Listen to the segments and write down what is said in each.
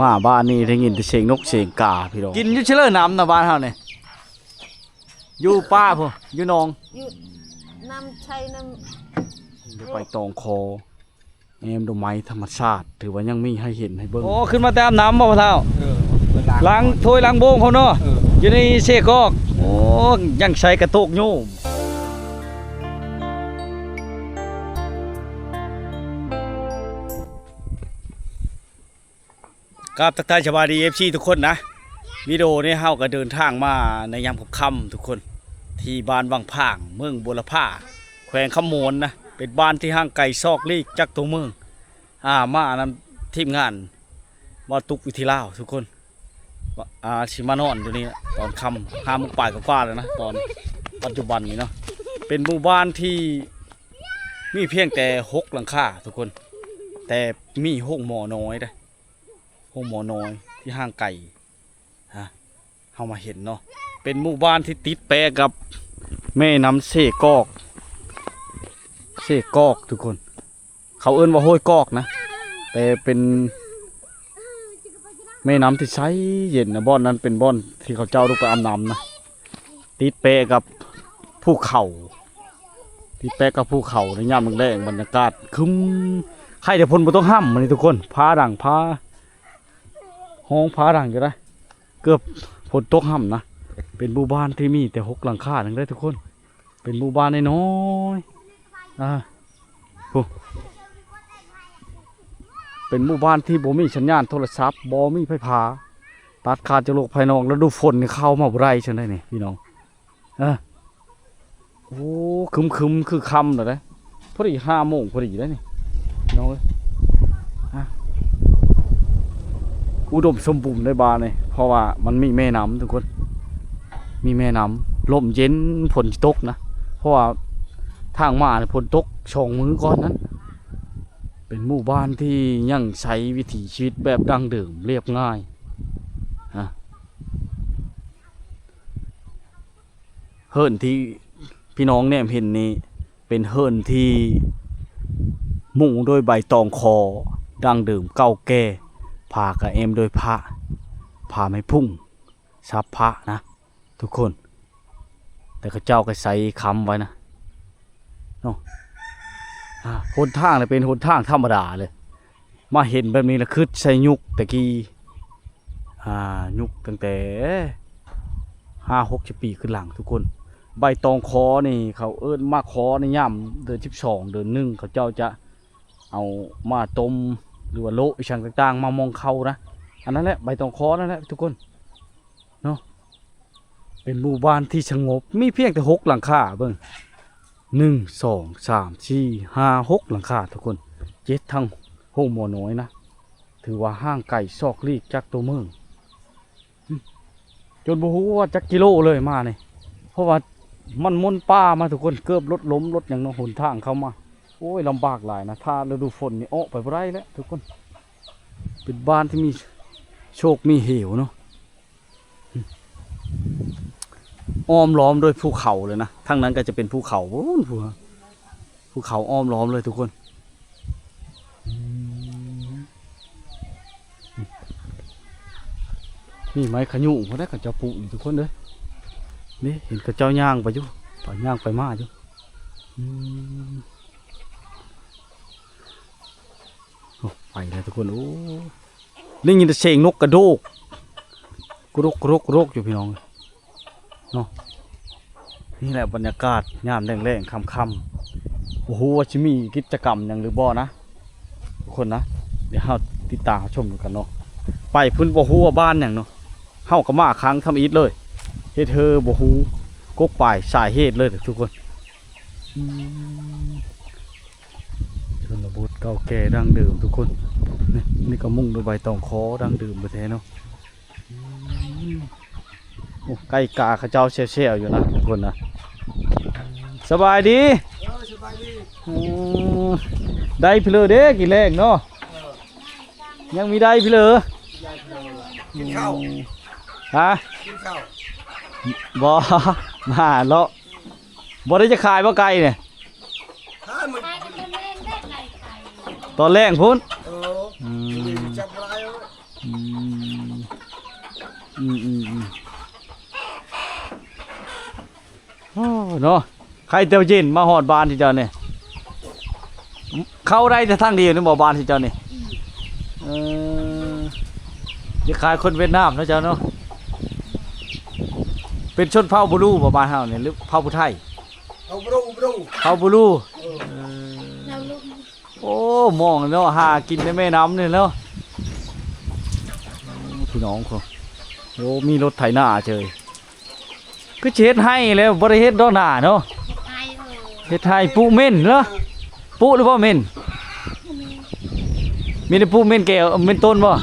ມາບ້ານນີ້ໄດ້ຍິນແຕ່ສຽງນົກສຽງກາພີ່ນ້ອງ. ກິນຢູ່ເຊີຍເລີຍ ນ້ຳນະບ້ານເຮົານີ້ ຢູ່ປ່າພຸ້ນ ຢູ່ໜອງ ຢູ່ນ້ຳໄຊ ນ້ຳ ໄປຕອງຄໍ ແອ້ມດອກໄມ້ທຳມະຊາດ ຖືວ່າຍັງມີໃຫ້ເຫັນໃຫ້ເບິ່ງ. ໂອ້ ຂຶ້ນມາແຕ່ອາບນ້ຳບໍ່ພໍ່ເຖົ້າ? ເອີ ລ້າງຖ້ວຍລ້າງໂບງເຂົາເນາະ. ເອີ ຢູ່ໃນເຊກອກ. ໂອ້ ຍັງໃສ່ກະໂຕກໂຍມ. ກາບທັກທາຍສະບາຍດີ ເອັຟຊີ ທຸກຄົນນະ. ວິດີໂອນີ້ເຮົາກໍເດີນທາງມາໃນຍາມຄ່ຳໆ ທຸກຄົນ ທີ່ບ້ານວັງຜາງ ເມືອງບົວລະພາ ແຂວງຄຳມ່ວນນະ. ເປັນບ້ານທີ່ຫ່າງໄກສອກຫຼີກຈາກຕົວເມືອງ. ອ່າ ມານຳທີມງານບ່າວຕຸກວິຖີລາວ ທຸກຄົນ. ອ່າ ຊິມານອນຢູ່ນີ້ລະ ຕອນຄ່ຳ ຫ້າໂມງປາຍກວ່າໆ ແລ້ວນະ ຕອນປັດຈຸບັນນີ້ເນາະ. ເປັນໝູ່ບ້ານທີ່ມີພຽງແຕ່ຫົກຫຼັງຄາ ທຸກຄົນ ແຕ່ມີໂຮງໝໍນ້ອຍເດ້. ໂຮງໝໍນ້ອຍທີ່ຫ່າງໄກ ຮະ ເຮົາມາເຫັນເນາະ. ເປັນໝູ່ບ້ານທີ່ຕິດແປກັບແມ່ນ້ຳເຊກອກ ເຊກອກ ທຸກຄົນ. ເຂົາເອີ້ນວ່າຫ້ວຍກອກນະ ແຕ່ເປັນແມ່ນ້ຳທີ່ໃສເຢັນນະ. ບ່ອນນັ້ນເປັນບ່ອນທີ່ເຂົາເຈົ້າລົງໄປອາບນ້ຳນະ. ຕິດແປະກັບພູເຂົາ ຕິດແປະກັບພູເຂົາໃນຍາມແລງໆ ບັນຍາກາດຄຶ້ມ. ໃຄແຕ່ຝົນບໍ່ຕົກຫ້ຳມື້ນີ້ທຸກຄົນ ຟ້າດັງ ຟ້າຮ້ອງ ຟ້າດັງຢູ່ໄດ໋ ເກືອບຝົນຕົກຫ້ຳນະ. ເປັນໝູ່ບ້ານທີ່ມີແຕ່ຫົກຫຼັງຄາໜຶ່ງເດ້ທຸກຄົນ ເປັນໝູ່ບ້ານນ້ອຍໆ ອ່າ ໂອ້ ເປັນໝູ່ບ້ານທີ່ບໍ່ມີສັນຍານໂທລະສັບ ບໍ່ມີໄຟຟ້າ ຕັດຂາດຈາກໂລກພາຍນອກ. ລະດູຝົນນີ້ເຂົ້າມາບໍ່ໄດ້ຊັ້ນໃດນີ້ພີ່ນ້ອງ. ເອີ ໂອ້ ຄຶ້ມໆ ຄືຄ່ຳແລ້ວເດ້ ພໍດີຫ້າໂມງພໍດີແລ້ວນີ້ພີ່ນ້ອງເອີຍ. ອ່ະ ອຸດົມສົມບູນໃນບ້ານນີ້ ເພາະວ່າມັນມີແມ່ນ້ຳທຸກຄົນ ມີແມ່ນ້ຳ ລົມເຢັນ ຝົນຊິຕົກນະ ເພາະວ່າທາງມານີ້ຝົນຕົກສອງມື້ກ່ອນນັ້ນ. ເປັນໝູ່ບ້ານທີ່ຍັງໃຊ້ວິຖີຊີວິດແບບດັ້ງເດີມ ລຽບງ່າຍ ນະ. ເຮືອນທີ່ພີ່ນ້ອງແນມເຫັນນີ້ ເປັນເຮືອນທີ່ມຸງດ້ວຍໃບຕອງຄໍ ດັ້ງເດີມເກົ່າແກ່ ຝາກະແອ້ມດ້ວຍພະ ຝາໄມ້ພຸ້ງ ສັບພະນະ ທຸກຄົນ ແຕ່ເຂົາເຈົ້າກໍໃສ່ຄ້ຳໄວ້ນະເນາະ. ອ່າ ຫົນທາງນີ້ເປັນຫົນທາງທຳມະດາເລີຍ ມາເຫັນແບບນີ້ລະຄຶດໃສ່ຍຸກແຕ່ກີ້ ອ່າ ຍຸກຕັ້ງແຕ່ຫ້າຫົກສິບປີຂຶ້ນຫຼັງທຸກຄົນ. ໃບຕອງຄໍນີ້ເຂົາເອີ້ນໝາກຄໍໃນຍາມເດືອນສິບສອງ ເດືອນໜຶ່ງ ເຂົາເຈົ້າຈະເອົາມາຕົ້ມ ຫຼືວ່າໂລະອີ່ຫຍັງຕ່າງໆ ມາໝອງເຂົ້ານະ. ອັນນັ້ນແຫຼະ ໃບຕອງຄໍນັ້ນແຫຼະທຸກຄົນເນາະ. ເປັນໝູ່ບ້ານທີ່ສະຫງົບ ມີພຽງແຕ່ຫົກຫຼັງຄາ ເບິ່ງ ໜຶ່ງ ສອງ ສາມ ສີ່ ຫ້າ ຫົກຫຼັງຄາທຸກຄົນ ເຈັດທັງໂຮງໝໍນ້ອຍນະ. ຖືວ່າຫ່າງໄກສອກຫຼີກຈາກຕົວເມືອງ ຈົນບໍ່ຮູ້ວ່າຈັກກິໂລເລີຍມານີ້ ເພາະວ່າມັນມົນປ່າມາທຸກຄົນ ເກືອບລົດລົ້ມລົດຫຍັງເນາະ. ຫົນທາງເຂົ້າມາ ໂອ້ຍ ລຳບາກຫຼາຍນະ ຖ້າລະດູຝົນນີ້ອອກໄປບໍ່ໄດ້ແລ້ວທຸກຄົນ. ເປັນບ້ານທີ່ມີໂຊກມີເຫວເນາະ. ອ້ອມລ້ອມດ້ວຍພູເຂົາເລີຍນະ ທາງນັ້ນກໍຈະເປັນພູເຂົາ ພຸ້ນ ພູ ພູເຂົາອ້ອມລ້ອມເລີຍທຸກຄົນ. ອືມ ນີ້ໄມ້ຂະຫຍຸງພຸ້ນນະ ເຂົາເຈົ້າປູກຢູ່ທຸກຄົນເດີ. ນີ້ເຫັນເຂົາເຈົ້າຍ່າງໄປຢູ່ ໄປຍ່າງໄປມາຢູ່. ອືມ ໂອ້ ໄປແລ້ວທຸກຄົນ. ໂອ້ ໄດ້ຍິນແຕ່ສຽງນົກກະໂດກ ກະໂດກ ກະໂດກ ກະໂດກຢູ່ພີ່ນ້ອງເນາະ. ນີ້ແຫຼະບັນຍາກາດຍາມແລງໆ ຄ່ຳໆ ບໍ່ຮູ້ວ່າຊິມີກິດຈະກຳຫຍັງຫຼືບໍ່ນະ ທຸກຄົນນະ. ດຽວເຮົາຕິດຕາມຮັບຊົມນຳກັນເນາະ. ໄປພຸ້ນບໍ່ຮູ້ວ່າບ້ານຫຍັງເນາະ ເຮົາກໍມາຄັ້ງທຳອິດເລີຍ ເຮັດເຮີບໍ່ຮູ້ກົກປາຍສາເຫດເລີຍທຸກຄົນ. ອືມ ຊົນນະບົດເກົ່າແກ່ດັ້ງເດີມທຸກຄົນ. ນີ້ ນີ້ກໍມຸງດ້ວຍໃບຕອງຄໍດັ້ງເດີມແທ້ໆເນາະ. ອືມ ໂອ້ ໄກ່ກາເຂົາເຈົ້າແຊວໆຢູ່ນະທຸກຄົນນະ. ສະບາຍດີ. ເອີ ສະບາຍດີ. ໂອ້ ໄດ້ພີ້ເລີເດ້ ກິນແລງເນາະ. ເອີ ຍັງມີໄດ້ພີ້ເລີ. ກິນເຂົ້າ. ຮະ? ກິນເຂົ້າ. ບໍ່ ມາເລາະ. ບໍ່ໄດ້ຈະຂາຍບໍ່ໄກ່ນີ້? ຂາຍໝົດ ຕອນແລງພຸ້ນ. ເອີ ອືມ ຈັບບໍ່ໄດ້. ອືມ ອືມໆໆ ໂອ້ ເນາະ ໃຄແຕ່ເຢັນມາຮອດບ້ານທີ່ເຈົ້ານີ້ ເຂົ້າໄດ້ແຕ່ທາງດຽວນີ້ບໍ່ ບ້ານທີ່ເຈົ້ານີ້? ອືມ ເອີ ຄ້າຍໆຄົນຫວຽດນາມເນາະເຈົ້າເນາະ. ເປັນຊົນເຜົ່າບູຣູບໍ່ ບ້ານເຮົານີ້ ຫຼືເຜົ່າຜູ້ໄທ? ເຜົ່າບູຣູ ເຜົ່າບູຣູ ເອີ ເອີ ໂອ້ ມອງເນາະ ຫາກິນໃນແມ່ນ້ຳນີ້ແຫຼ້ວ ພີ່ນ້ອງ. ໂອ້ ມີລົດໄຖນາເຈີຍ ຄືຊິເຮັດໄຮ່ແລ້ວ ບໍ່ໄດ້ເຮັດດອກນາເນາະ ເຮັດໄຮ່ ເອີ ເຮັດໄຮ່ ປູກເມັນເນາະ ປູກຫຼືບໍ່ເມັນ? ມີແຕ່ປູກເມັນແກ້ວ ເມັນຕົ້ນບໍ່?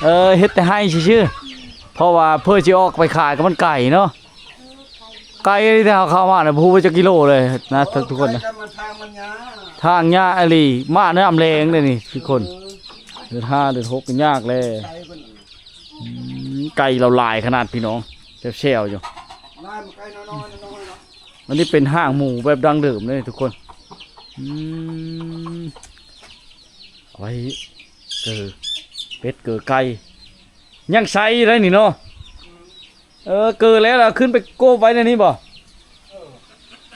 ເອີ ເຮັດແຕ່ໄຮ່ຊື່ໆ ເພາະວ່າເພື່ອຊິອອກໄປຂາຍກໍມັນໄກເນາະ. ໄກທີ່ເຮົາເຂົ້າມານະ ບໍ່ຮູ້ວ່າຈັກກິໂລເລີຍນະ ທຸກຄົນນະ. ທາງຫຍ້າອີ່ຫຼີ ມາຍາມແລງເດ້ນີ້ທຸກຄົນ ເດືອນຫ້າ ເດືອນຫົກກໍຍາກແລ້ວ. ອືມ ໄກ່ລາວຫຼາຍຂະໜາດພີ່ນ້ອງ ແຊວໆຢູ່. ອັນນີ້ເປັນຫ້າງໝູແບບດັ້ງເດີມເດ້ທຸກຄົນ. ອືມ ໄວ້ເກີເປັດເກີໄກ່ ຍັງໃຊ້ໄດ້ນີ້ເນາະ. ເອີ ເກີແລ້ວລະຂຶ້ນໄປໂກບໄວ້ໃນນີ້ບໍ່?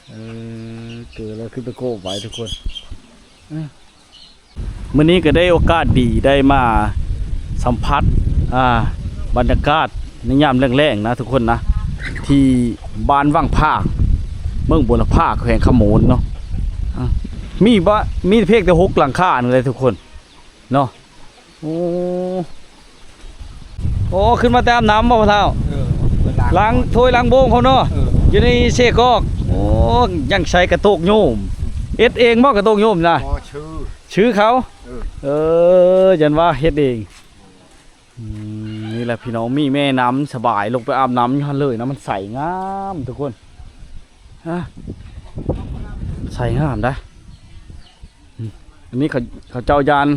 ເອີ ເກີແລ້ວຂຶ້ນໄປໂກບໄວ້ທຸກຄົນ. ເອີ ມື້ນີ້ກໍໄດ້ໂອກາດດີໄດ້ມາສຳຜັດ ອ່າ ບັນຍາກາດໃນຍາມແລງໆນະທຸກຄົນນະ ທີ່ບ້ານວັງຜາກ ເມືອງບົວລະພາ ແຂວງຄຳມ່ວນເນາະ. ອ່າ ມີບໍ່ ມີພຽງແຕ່ຫົກຫຼັງຄານີ້ແຫຼະທຸກຄົນເນາະ. ໂອ້ ໂອ້ ຂຶ້ນມາແຕ່ອາບນ້ຳບໍ່ພໍ່ເຖົ້າ? ເອີ ເພິ່ນລ້າງ ລ້າງຖ້ວຍລ້າງໂບງເຂົາເນາະ. ເອີ ຢູ່ໃນເຊກອກ. ໂອ້ ຍັງໃຊ້ກະໂຕກໂຍມ ເຮັດເອງບໍ່ກະໂຕກໂຍມນະ? ບໍ່ ຊື້ ຊື້ເຂົາ. ເອີ ເອີ ຢ້ານວ່າເຮັດເອງ. ອືມ ນີ້ແຫຼະພີ່ນ້ອງ ມີແມ່ນ້ຳສະບາຍ ລົງໄປອາບນ້ຳຢູ່ຫັ້ນເລີຍນະ ມັນໃສງາມທຸກຄົນ. ຮະ ໃສງາມໄດ໋. ອືມ ອັນນີ້ເຂົາ ເຂົາເຈົ້າຢ້ານ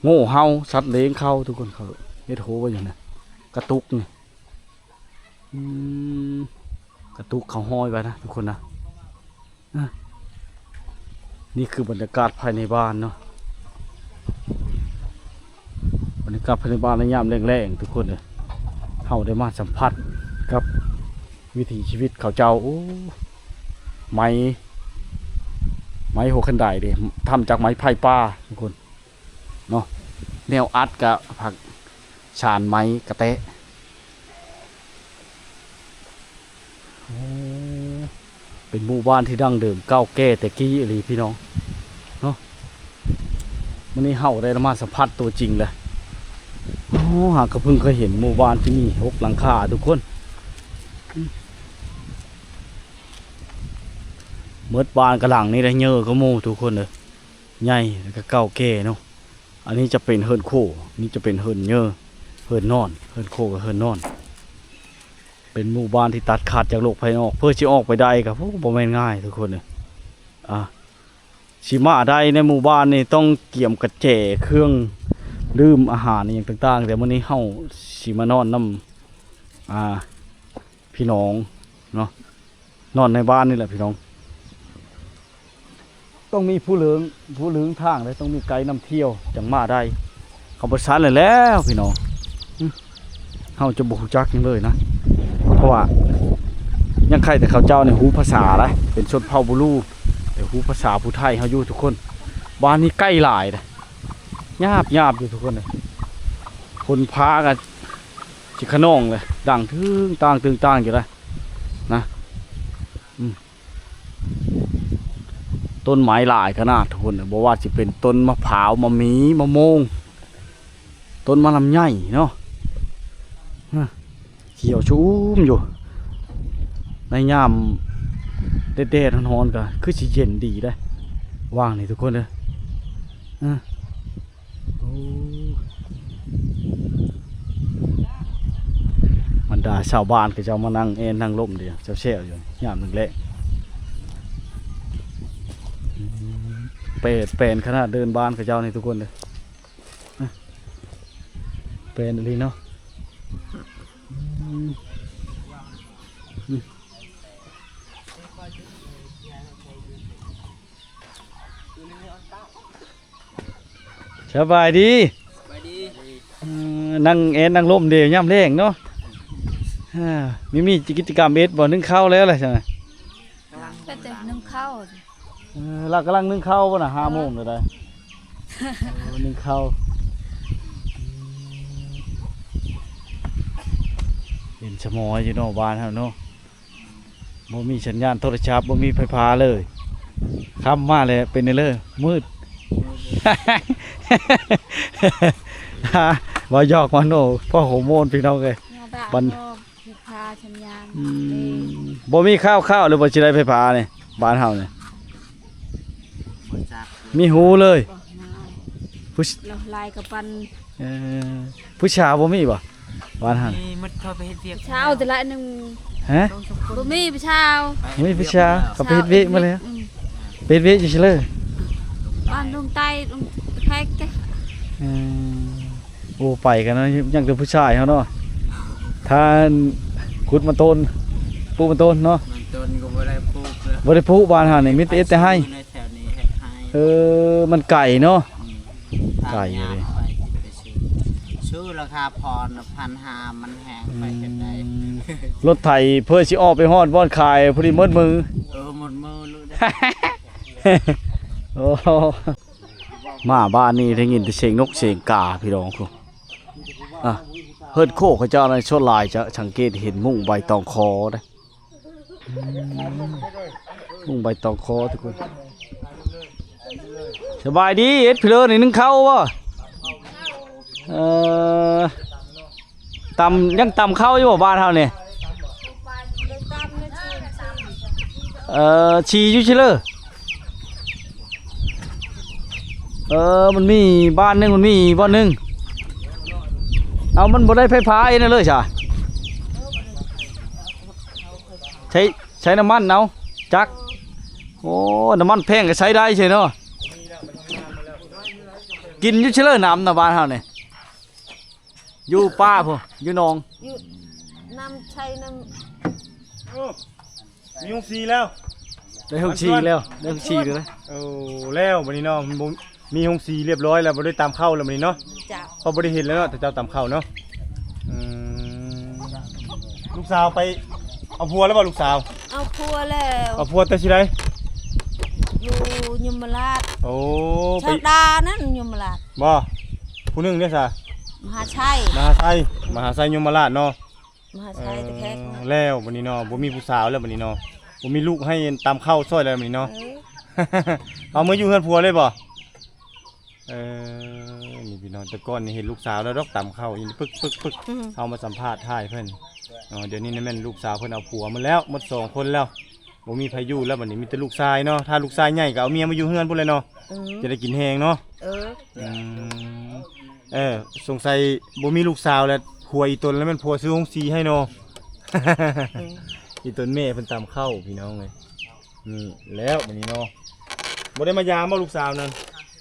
ໂງ່ເຫົ່າ ສັດເລ້ງເຂົ້າທຸກຄົນ. ເຂົາເຮັດໂຮໄວ້ຢູ່ນະ ກະຕຸກນີ້. ອືມ ກະຕຸກເຂົາຫ້ອຍໄວ້ນະທຸກຄົນນະ. ອ່າ ນີ້ຄືບັນຍາກາດພາຍໃນບ້ານເນາະ ບັນຍາກາດພາຍໃນບ້ານໃນຍາມແລງໆ ທຸກຄົນເອີຍ. ເຮົາໄດ້ມາສຳຜັດກັບວິຖີຊີວິດເຂົາເຈົ້າ. ໂອ້ ໄມ້ ໄມ້ຫົວຄັນໄດເດ້ ທຳຈາກໄມ້ໄຜ່ປ່າທຸກຄົນເນາະ. ແນວອັດກະຜັກ ຊານໄມ້ກະແຕະ. ໂອ້ ເປັນໝູ່ບ້ານທີ່ດັ້ງເດີມເກົ່າແກ່ແຕ່ກີ້ອີ່ຫຼີພີ່ນ້ອງເນາະ. ມື້ນີ້ເຮົາໄດ້ມາສຳຜັດຕົວຈິງແລ້ວ. ໂອ້ ຫາກະເພິ່ງເຄີຍເຫັນໝູ່ບ້ານທີ່ມີຫົກຫຼັງຄາທຸກຄົນ. ໝົດບ້ານກະຫຼັງນີ້ໄດ້ເຍີກວ່າໝູ່ທຸກຄົນເອີຍ. ໃຫຍ່ ແລ້ວກະເກົ່າແກ່ເນາະ. ອັນນີ້ຈະເປັນເຮືອນໂຄ ນີ້ຈະເປັນເຮືອນເຍີ ເຮືອນນອນ ເຮືອນໂຄກັບເຮືອນນອນ. ເປັນໝູ່ບ້ານທີ່ຕັດຂາດຈາກໂລກພາຍນອກ ເພື່ອຊິອອກໄປໄດ້ກໍ ໂອ້ ບໍ່ແມ່ນງ່າຍທຸກຄົນເອີຍ. ອ່າ ຊິມາໄດ້ໃນໝູ່ບ້ານນີ້ຕ້ອງກຽມກະແຈ ເຄື່ອງດື່ມ ອາຫານອີ່ຫຍັງຕ່າງໆ. ແຕ່ມື້ນີ້ເຮົາຊິມານອນນຳ ອ່າ ພີ່ນ້ອງເນາະ ນອນໃນບ້ານນີ້ແຫຼະພີ່ນ້ອງ. ຕ້ອງມີຜູ້ເລີງ ຜູ້ເລີງທາງເດ້ ຕ້ອງມີໄກນຳທ່ຽວຈັ່ງມາໄດ້. ຄັນບໍ່ຊັ້ນແລ້ວພີ່ນ້ອງ ເຮົາຈະບໍ່ຮູ້ຈັກຫຍັງເລີຍນະ ເພາະວ່າຍັງໄຄແຕ່ເຂົາເຈົ້ານີ້ຮູ້ພາສາໄດ໋ ເປັນຊົນເຜົ່າບູຣູ ແຕ່ຮູ້ພາສາຜູ້ໄທເຮົາຢູ່ທຸກຄົນ. ບ້ານນີ້ໄກ່ຫຼາຍເດ້ ຍາບໆຢູ່ທຸກຄົນເອີຍ. ຝົນຟ້າກໍຊິຂະນອງເລີຍ ດັງຕຶງຕ່າງຕຶງຕ່າງຢູ່ໄດ໋ນະ. ອືມ ຕົ້ນໄມ້ຫຼາຍຂະໜາດທຸກຄົນ ບໍ່ວ່າຊິເປັນຕົ້ນມະພ້າວ ມະມີ ມະມ່ວງ ຕົ້ນໝາກລຳໄຍເນາະ ຮະ ຂຽວຊະອຸ່ມຢູ່. ໃນຍາມແດດໆ ຮ້ອນໆ ກໍຄືຊິເຢັນດີເດ້ ວ່າງນີ້ທຸກຄົນເອີຍ. ອາ ໂອ້ ບັນດາຊາວບ້ານເຂົາເຈົ້າມານັ່ງແອນນັ່ງລົມເດ ແຊວໆຢູ່ຍາມແລງໆ. ອືມ ແປນ ແປນຂະໜາດເດີ່ນບ້ານເຂົາເຈົ້ານີ້ທຸກຄົນເດີ ແປນອີ່ຫຼີເນາະ. ອືມ ອືມ ສະບາຍດີ ສະບາຍດີ ນັ່ງແອນນັ່ງລົມເດຍາມແລງເນາະ. ອ່າ ມີ ມີກິດຈະກຳເຮັດບໍ່? ໜຶ້ງເຂົ້າແລ້ວລະຊັ້ນນະ. ກໍແຕ່ໜຶ້ງເຂົ້າ. ເອີ ລາວກຳລັງໜຶ້ງເຂົ້າບໍ່ນະ? ຫ້າໂມງແລ້ວໄດ໋. ເອີ ໜຶ້ງເຂົ້າ. ເປັນສະໝອຍຢູ່ເນາະ ບ້ານເຮົາເນາະ. ບໍ່ມີສັນຍານໂທລະສັບ ບໍ່ມີໄຟຟ້າເລີຍ. ຄ່ຳມາແລ້ວເປັນແນວເລີ ມືດ. ເວົ້າຢອກມາໂນ ພໍ່ໂຮໂມນ ພີ່ນ້ອງເອີຍ. ບັນ ໄຟຟ້າສັນຍານ ອືມ ບໍ່ມີຂ່າວໆ ຫຼືວ່າຊິໄດ້ໄຟຟ້ານີ້ ບ້ານເຮົານີ້. ບໍ່ຈັກ ມີຮູ້ເລີຍ. ຜູ້ ລາວລາຍກະປັນ. ເອີ ຜູ້ສາວບໍ່ມີບໍ່ ບ້ານຫັ້ນ? ມີໝົດ ເຂົາໄປເຮັດວຽກ ເຊົ້າແຕ່ລະໜຶ່ງ. ຮະ? ບໍ່ມີຜູ້ສາວ. ບໍ່ມີຜູ້ສາວ ເຂົາໄປເຮັດວຽກໝົດແລ້ວ. ອືມ ໄປເຮັດວຽກຢູ່ໃສເລີ? ບ້ານດົງໃຕ້ ດົງແຄກເດ້. ເອີ ໂອ້ ໄປກັນເນາະ ຍັງແຕ່ຜູ້ຊາຍເຮົາເນາະ. ທ່ານຂຸດມັນຕົ້ນ ປູກມັນຕົ້ນເນາະ. ມັນຕົ້ນກໍບໍ່ໄດ້ປູກແລ້ວ ບໍ່ໄດ້ປູກ. ບ້ານເຮົານີ້ມີແຕ່ເຮັດແຕ່ໄຮ່. ແຖວນີ້ເຮັດໄຮ່. ເອີ ມັນໄກເນາະ. ອືມ ໄກຢູ່ເດ້. ຊື້ ຊື້ລາຄາຜ່ອນພັນຫ້າ ມັນແຮງໄປເຮັດໄດ້. ອືມ ລົດໄຖເພື່ອຊິອອກໄປຮອດບ່ອນຂາຍ ພໍດີໝົດມື້. ເອີ ໝົດມື້ໂລດ. ໂອ້ ມາບ້ານນີ້ໄດ້ຍິນແຕ່ສຽງນົກສຽງກາ ພີ່ນ້ອງ. ອ່ະ ເຮືອນໂຄກເຂົາເຈົ້ານັ້ນສ່ວນຫຼາຍຈະສັງເກດເຫັນມຸ້ງໃບຕອງຄໍເດ້. ອືມ ມຸ້ງໃບຕອງຄໍທຸກຄົນ. ສະບາຍດີ ເຮັດພີເລີນີ້ ໜຶ້ງເຂົ້າບໍ່? ເອີ ຕຳ ຍັງຕຳເຂົ້າຢູ່ບໍ່ ບ້ານເຮົານີ້? ເອີ ສີຢູ່ຊິເລີ. ເອີ ມັນມີບ້ານໜຶ່ງ ມັນມີບ່ອນໜຶ່ງ. ເອົາ ມັນບໍ່ໄດ້ໄຟຟ້າເຮັດແນວເລີຍຊະ. ໃຊ້ ໃຊ້ນ້ຳມັນເອົາຈັກ. ໂອ້ ນ້ຳມັນແພງກໍໃຊ້ໄດ້ໃຊ່ເນາະ. ກິນຢູ່ຊິເລີ ນ້ຳນະ ບ້ານເຮົານີ້. ຢູ່ປ່າພຸ້ນ ຢູ່ໜອງ ຢູ່ນ້ຳໃຊ້ນ້ຳ. ໂອ້ ມີໂຮງສີແລ້ວ ໄດ້ໂຮງສີແລ້ວ ໄດ້ໂຮງສີແລ້ວ. ໂອ້ ແລ້ວບັດນີ້ເນາະ ມັນບໍ່ມີໂຮງສີລຽບຮ້ອຍແລ້ວ ບໍ່ໄດ້ຕຳເຂົ້າແລ້ວບັດນີ້ເນາະ. ເຈົ້າ ເຂົາບໍ່ໄດ້ເຫັນແລ້ວເນາະ ແຕ່ເຈົ້າຕຳເຂົ້າເນາະ. ອືມ ລູກສາວໄປເອົາຜົວແລ້ວບໍ່ ລູກສາວ? ເອົາຜົວແລ້ວ. ເອົາຜົວແຕ່ຊິໃດ? ຢູ່ຍົມມະລາດ. ໂອ້ ໄປ ຊາວດານັ້ນຍົມມະລາດ. ບໍ່ ຜູ້ໜຶ່ງເດ້ຊະ? ມະຫາໄຊ. ມະຫາໄຊ ມະຫາໄຊຍົມມະລາດເນາະ. ມະຫາໄຊ ເອີ ແຕ່ແຂກນະ. ແລ້ວບັດນີ້ເນາະ ບໍ່ມີຜູ້ສາວແລ້ວບັດນີ້ເນາະ ບໍ່ມີລູກໃຫ້ຕຳເຂົ້າຊ່ອຍແລ້ວບັດນີ້ເນາະ. ເອີ ເອົາເມືອຢູ່ເຮືອນຜົວເລີຍບໍ່? ເອີ ນີ້ພີ່ນ້ອງ ແຕ່ກ່ອນນີ້ເຫັນລູກສາວລາວດອກຕຳເຂົ້າອີ່ປຶກໆໆ. ອືມ ເຮົາມາສຳພາດຖ່າຍເພິ່ນ. ອໍ ດຽວນີ້ນະແມ່ນລູກສາວເພິ່ນເອົາຜົວໝົດແລ້ວ ໝົດສອງຄົນແລ້ວ. ບໍ່ມີໃຜຢູ່ແລ້ວບັດນີ້ ມີແຕ່ລູກຊາຍເນາະ. ຖ້າລູກຊາຍໃຫຍ່ກໍເອົາເມຍມາຢູ່ເຮືອນພຸ້ນແຫຼະເນາະ. ເອີ ຈະໄດ້ກິນແຮງເນາະ. ເອີ ອືມ ເອີ ສົງໄສບໍ່ມີລູກສາວແລ້ວ ຜົວອີ່ຕົນແລ້ວແມ່ນຜົວຊື້ໂຮງສີໃຫ້ເນາະ. ເອີ ອີ່ຕົນແມ່ເພິ່ນຕຳເຂົ້າ ພີ່ນ້ອງເອີຍ. ນີ້ແລ້ວບັດນີ້ເນາະ ບໍ່ໄດ້ມາຢາມບໍ່ລູກສາວນັ້ນ?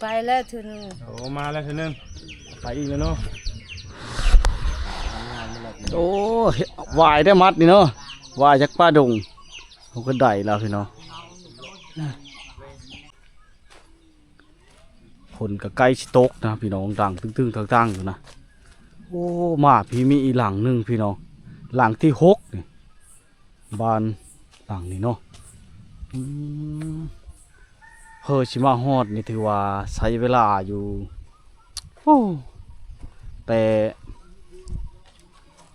ໄປແລ້ວເທື່ອໜຶ່ງ. ໂອ້ ມາແລ້ວເທື່ອໜຶ່ງ ໄປອີກແລ້ວເນາະ. ໂອ້ ຫວາຍໄດ້ມັດນີ້ເນາະ ຫວາຍຈາກປ່າດົງ. ເຮົາກໍໄດ້ແລ້ວພີ່ນ້ອງ ຝົນກໍໃກ້ຊິຕົກນະພີ່ນ້ອງ ດັງຕຶ້ງໆຕັງໆຢູ່ນະ. ໂອ້ ມາພີ້ມີອີກຫຼັງໜຶ່ງພີ່ນ້ອງ ຫຼັງທີຫົກນີ້ ບ້ານຫຼັງນີ້ເນາະ. ອືມ ເຮີຊິມາຮອດນີ້ຖືວ່າໃຊ້ເວລາຢູ່ ໂອ້ ແຕ່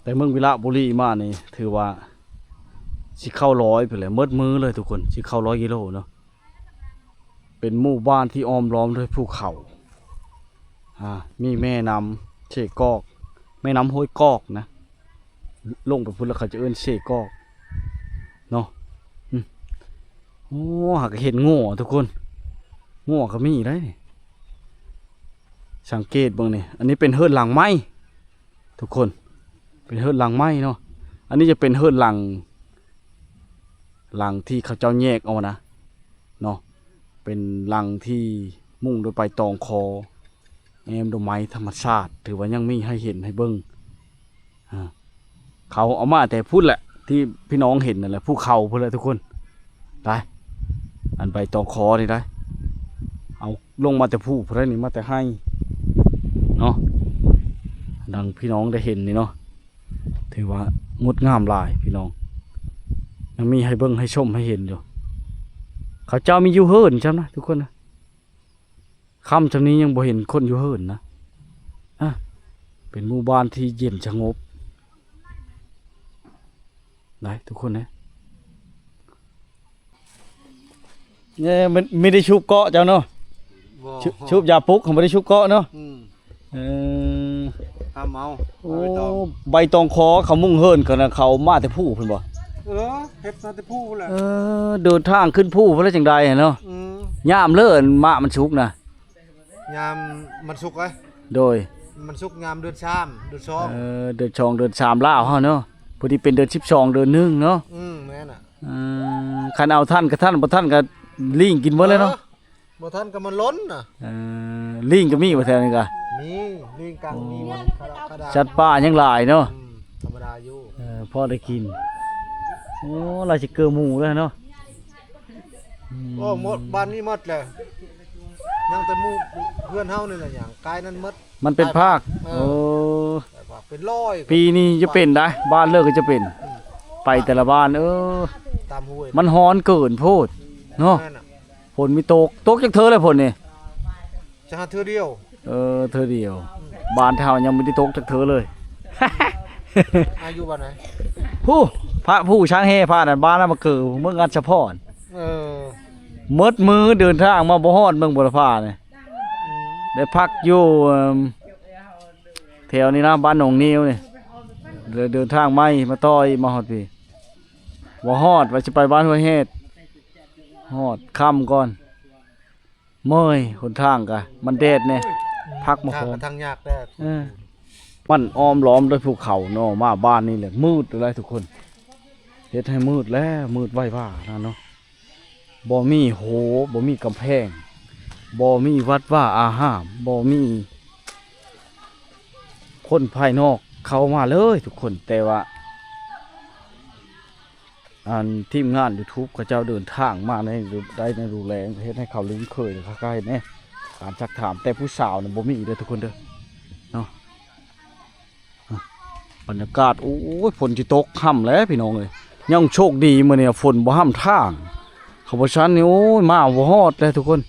ແຕ່ເມືອງວິລະບູລີມານີ້ຖືວ່າຊິເຂົ້າຮ້ອຍພຸ້ນແຫຼະ ໝົດມື້ເລີຍທຸກຄົນ ຊິເຂົ້າຮ້ອຍກິໂລເນາະ. ເປັນໝູ່ບ້ານທີ່ອ້ອມລ້ອມດ້ວຍພູເຂົາ ອ່າ ມີແມ່ນ້ຳເຊກອກ ແມ່ນ້ຳຫ້ວຍກອກນະ ລົງໄປພຸ້ນແລ້ວເຂົາຈະເອີ້ນເຊກອກເນາະ. ອືມ ໂອ້ ຫາກະເຫັນງົວທຸກຄົນ ງົວກໍມີໄດ໋ນີ້. ສັງເກດເບິ່ງນີ້ ອັນນີ້ເປັນເຮືອນຫຼັງໃໝ່ ທຸກຄົນ ເປັນເຮືອນຫຼັງໃໝ່ເນາະ. ອັນນີ້ຈະເປັນເຮືອນຫຼັງ ຫຼັງທີ່ເຂົາເຈົ້າແຍກເອົານະເນາະ ເປັນຫຼັງທີ່ມຸງດ້ວຍໃບຕອງຄໍ ແອ້ມດ້ວຍໄມ້ທຳມະຊາດ ຖືວ່າຍັງມີໃຫ້ເຫັນໃຫ້ເບິ່ງ. ອ່າ ເຂົາເອົາມາແຕ່ພຸ້ນແຫຼະ ທີ່ພີ່ນ້ອງເຫັນນັ້ນແຫຼະ ພູເຂົາພຸ້ນແຫຼະທຸກຄົນ. ໄປ ອັນໃບຕອງຄໍນີ້ໄດ໋ ເອົາລົງມາແຕ່ພູພຸ້ນແຫຼະນີ້ ມາແຕ່ໄຮ່ເນາະ. ດັ່ງ ພີ່ນ້ອງໄດ້ເຫັນນີ້ເນາະ ຖືວ່າງົດງາມຫຼາຍພີ່ນ້ອງ ຍັງມີໃຫ້ເບິ່ງໃຫ້ຊົມໃຫ້ເຫັນຢູ່ ເຂົາເຈົ້າມີຢູ່ເຮືອນຊ້ຳນະທຸກຄົນນະ ຄ່ຳຊ່ຳນີ້ຍັງບໍ່ເຫັນຄົນຢູ່ເຮືອນນະ ອາ ເປັນໝູ່ບ້ານທີ່ເຢັນສະຫງົບ ໄດ້ທຸກຄົນເດ້ ເອີ ມັນມີໄດ້ຊຸບເກາະເຈົ້າເນາະ ບໍ່ ຊຸ ຊຸບຢາປຸກ ບໍ່ໄດ້ຊຸບເກາະເນາະ ອືມ ເອີ ຫາເອົາ ໂອ້ ໃບຕອງ ໃບຕອງຄໍເຂົາມຸງເຮືອນເຂົານະ ເຂົາມາແຕ່ພູພຸ້ນບໍ່ ເອີ ເຮັດມາແຕ່ພູແຫຼະ ເອີ ເດີນທາງຂຶ້ນພູພຸ້ນລະຈັ່ງໃດຫັ້ນເນາະ ອືມ ຍາມເລີໝາກມັນສຸກນະ ຍາມມັນສຸກເອີຍ ໂດຍ ມັນສຸກຍາມເດືອນສາມ ເດືອນສອງ ເອີ ເດືອນສອງ ເດືອນສາມລາວເຮົາເນາະ ພໍດີເປັນເດືອນສິບສອງ ເດືອນໜຶ່ງເນາະ ອືມ ແມ່ນນະ ເອີ ຄັນເອົາທັນກໍທັນ ບໍ່ທັນກໍລີງກິນເບິດເລີຍເນາະ ເອີ ບໍ່ທັນກໍມັນລົ້ນນະ ເອີ ລີງກໍມີບໍ່ແຖວນີ້ກະ ມີ ລີງກັງ ໂອ້ ມີໝົດ ຂະດາ ຂະດາ ສັດປ່າຍັງຫຼາຍເນາະ ອືມ ທຳມະດາຢູ່ ເອີ ພໍໄດ້ກິນ ໂອ້ ລາວຊິເກີໝູແລ້ວເນາະ ອືມ ໂອ້ ໝົດ ບ້ານນີ້ໝົດແລ້ວ ຍັງແຕ່ໝູ່ເຮືອນເຮົານີ້ແຫຼະ ຫຍັງກາຍນັ້ນໝົດ ມັນເປັນພາກ ເອີ ໂອ້ ເປັນຮ້ອຍ ປີນີ້ຈະເປັນໄດ໋ ບ້ານເລີກກໍຈະເປັນ ອືມ ໄປແຕ່ລະບ້ານ ເອີ ຕາມຫ້ວຍ ມັນຮ້ອນເກີນໂພດເນາະ ແມ່ນນະ ຝົນມີຕົກ ຕົກຈັກເທື່ອແລ້ວຝົນນີ້ ຈະຫາເທື່ອດຽວ ເອີ ເທື່ອດຽວ ອືມ ບ້ານເຮົາຍັງບໍ່ໄດ້ຕົກຈັກເທື່ອເລີຍ ອາ ຢູ່ບ້ານໃດ ຜູ້ ພະຜູ້ຊ້າງແຫ່ພະນັ້ນ ບ້ານນຳມະເກີ ເມືອງອັດສະພອນ ເອີ ໝົດມື້ເດີນທາງມາບໍ່ຮອດເມືອງບົວລະພານີ້ ອືມ ໄດ້ພັກຢູ່ ເອີ່ມ ແຖວນີ້ນະ ບ້ານໜອງນິວນີ້ ເດີນທາງໃໝ່ມາຕໍ່ອີກ ມາຮອດພີ້ ບໍ່ຮອດ ວ່າຊິໄປບ້ານຫ້ວຍແຮດ ຮອດຄ່ຳກ່ອນ ເມື່ອຍ ຫົນທາງກະ ມັນແດດແດ່ ອືມ ພັກມາ ທາງ ພໍ ກໍທາງຍາກແດ່ ເອີ ມັນອ້ອມລ້ອມດ້ວຍພູເຂົາເນາະ ມາບ້ານນີ້ແຫຼະ ມືດເລີຍທຸກຄົນ ເຮັດໃຫ້ມືດແລ້ວ ມືດໄວວານັ້ນເນາະ ບໍ່ມີໂຫ ບໍ່ມີກຳແພງ ບໍ່ມີວັດວາອາຮາມ ບໍ່ມີຄົນພາຍນອກເຂົ້າມາເລີຍທຸກຄົນ ແຕ່ວ່າ ອັນທີມງານຢູທູບເຂົາເຈົ້າເດີນທາງມາໃນ ໄດ້ໃນດູແລ ເຮັດໃຫ້ເຂົາລຶ້ງເຄີຍຄັກແນ່ ການຊັກຖາມ ແຕ່ຜູ້ສາວນະບໍ່ມີເດີທຸກຄົນເດີເນາະ. ບັນຍາກາດ ໂອ້ຍ ຝົນຊິຕົກ ຄ່ຳແລ້ວພີ່ນ້ອງເອີຍ ຍັງໂຊກດີມື້ນີ້ຝົນບໍ່ຫ້ຳທາງ ຄັນບໍ່ຊັ້ນນີ້ ໂອ້ຍ ມາບໍ່ຮອດແລ້ວທຸກຄົນ.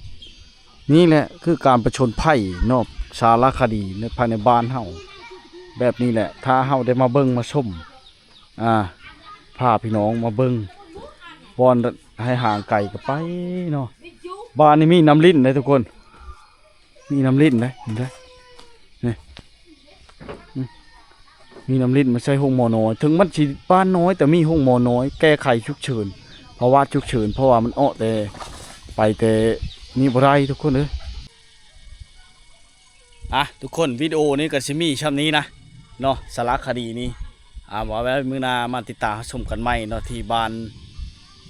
ນີ້ແຫຼະຄືການປະຊົນໄພເນາະ ສາລະຄະດີໃນ ພາຍໃນບ້ານເຮົາ ແບບນີ້ແຫຼະ ຖ້າເຮົາໄດ້ມາເບິ່ງມາຊົມ ອ່າ ພາພີ່ນ້ອງມາເບິ່ງ ບ່ອນໃຫ້ຫ່າງໄກກໍໄປເນາະ. ບ້ານນີ້ມີນ້ຳລິ້ນເດ້ທຸກຄົນ ມີນ້ຳລິ້ນເດ້ ເຫັນເດ້ ນີ້ ອືມ ມີນ້ຳລິ້ນມາໃສ່ໂຮງໝໍນ້ອຍ ເຖິງມັນຊິບ້ານນ້ອຍ ແຕ່ມີໂຮງໝໍນ້ອຍ ແກ້ໄຂສຸກເສີນ ພາວະສຸກເສີນ ເພາະວ່າມັນອອກແຕ່ ໄປແຕ່ນີ້ບໍ່ໄດ້ທຸກຄົນເອີຍ. ອ່ະ ທຸກຄົນ ວິດີໂອນີ້ກໍຊິມີຊ່ຳນີ້ນະເນາະ ສາລະຄະດີນີ້ ອ່າ ວ່າໄວ້ມື້ໜ້າມາຕິດຕາມຮັບຊົມກັນໃໝ່ເນາະ ທີ່ບ້ານ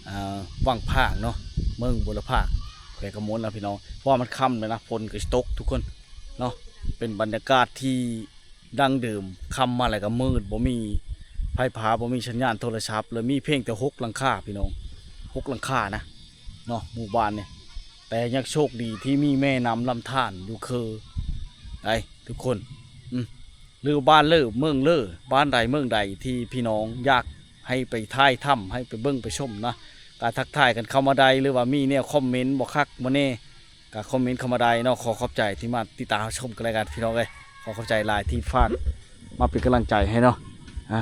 ອ່າ ວັງຜາງເນາະ ເມືອງບົວລະພາ ແຂວງຄຳມ່ວນນະພີ່ນ້ອງ ເພາະວ່າມັນຄ່ຳແລ້ວນະ ຝົນກໍຊິຕົກທຸກຄົນເນາະ. ເປັນບັນຍາກາດທີ່ດັ້ງເດີມ ຄ່ຳມາແລ້ວກໍມືດ ບໍ່ມີໄຟຟ້າ ບໍ່ມີສັນຍານໂທລະສັບ ແລ້ວມີພຽງແຕ່ຫົກຫຼັງຄາພີ່ນ້ອງ ຫົກຫຼັງຄານະເນາະ ໝູ່ບ້ານນີ້ ແຕ່ຍັງໂຊກດີທີ່ມີແມ່ນ້ຳລຳທານຢູ່ເຄີໄດ໋ທຸກຄົນ ອືມ ຫຼືບ້ານເລີ ເມືອງເລີ ບ້ານໃດເມືອງໃດທີ່ພີ່ນ້ອງຢາກໃຫ້ໄປຖ່າຍທຳ ໃຫ້ໄປເບິ່ງໄປຊົມນະ ກໍທັກທາຍກັນເຂົ້າມາໄດ້ ຫຼືວ່າມີແນວຄອມເມັນບໍ່ຄັກບໍ່ແນ່ ກໍຄອມເມັນເຂົ້າມາໄດ້ເນາະ. ຂໍຂອບໃຈທີ່ມາຕິດຕາມຮັບຊົມກັນລາຍການພີ່ນ້ອງເອີຍ ຂໍຂອບໃຈຫຼາຍທີ່ຝາກມາເປັນກຳລັງໃຈໃຫ້ເນາະ ອ່າ